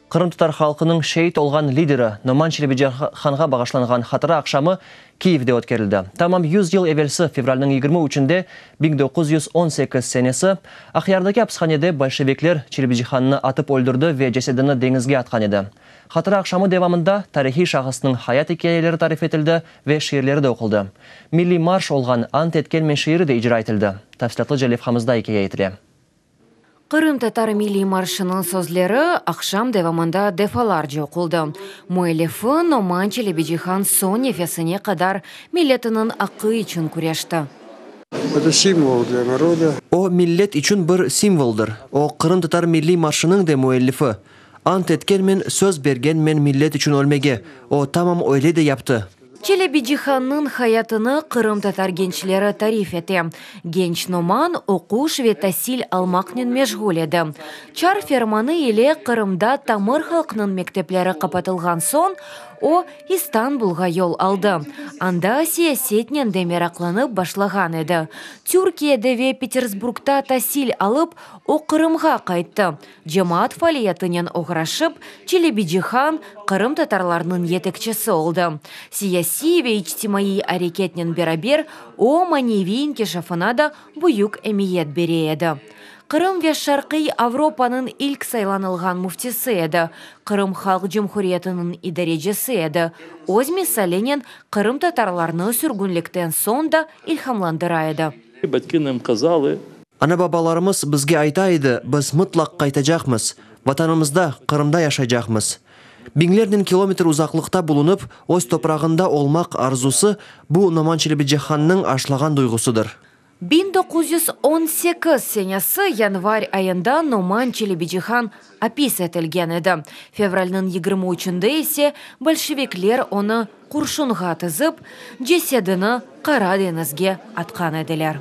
Qırımtatar halqınıñ şeit olğan lideri Noman Çelebicihanğa bağışlanğan hatıra aqşamı Kiyevde ötkerildi. Tamam 100 yıl evelsi, fevralniñ 23-nde, 1918 senesi, Aqyardaki apishanede bolşevikler Çelebicihannı atıp öldürdi ve cesedini deñizge atqan edi. Hatıra aqşamı devamında tarihiy şahısnıñ hayat ikâyeleri tarif etildi ve şiirleri de oquldı. Milliy marş olğan Ant etkenmen şiiri de icra etildi. Tafsilâtlıca levhamızda ikâye etile. Qırımtatar milliy marşınıñ sözleri aqşam devamında defalarca oquldı. Müellifi Noman Çelebicihan soñ nefesine qadar milletiniñ aqqı içün küreşti. Это символ для народа. O, millet içün bir simvoldır. O, qırımtatar milliy marşınıñ de müellifi. Ant etkenmen, söz bergenmen millet içün ölmege. O, tamam öyle de yaptı. Çelebicihannıñ hayatını qırımtatar gençleri tarif ete. Genç Noman oquş ve tasil almaqnen meşğul edi. Çar fermanı ile Qırımda tamır halqnıñ mektepleri qapatılğan soñ, o, İstanbulğa yol aldı. Anda siyasetnen de meraqlanıp başlağan edi. Türkiyede ve Petersburgda tasil alıp, o, Qırımğa qayttı. Cemaat faaliyetinen oğraşıp, Çelebicihan qırımtatarlarnıñ yetekçisi oldı. Siyasiy ve içtimaiy areketnen beraber o, maneviy inkişafına da büyük emiyet bere edi. Qırım ve Şarqiy Avropanıñ ilk saylanılğan müftisi edi, Qırım Halq Cumhuriyetiniñ idarecisi edi, öz misalinen qırımtatarlarnı sürgünlikten soñ da ilhamlandıra edi. Batki nam kazalı. Ana-babalarımız bizge ayta edi, biz mıtlaq qaytacaqmız, Vatanımızda, Qırımda yaşaycaqmız. Biñlernen kilometr uzaqlıqta bulunıp, öz toprağında olmaq arzusı, bu Noman Çelebicihannıñ aşlağan duyğusıdır. 1918 senesi yanvar ayında Noman Çelebicihan apis etilgen edi. Fevralniñ 23-ünde ise bolşevikler onı qurşunğa tizip, cesedini Qara deñizge atqan ediler.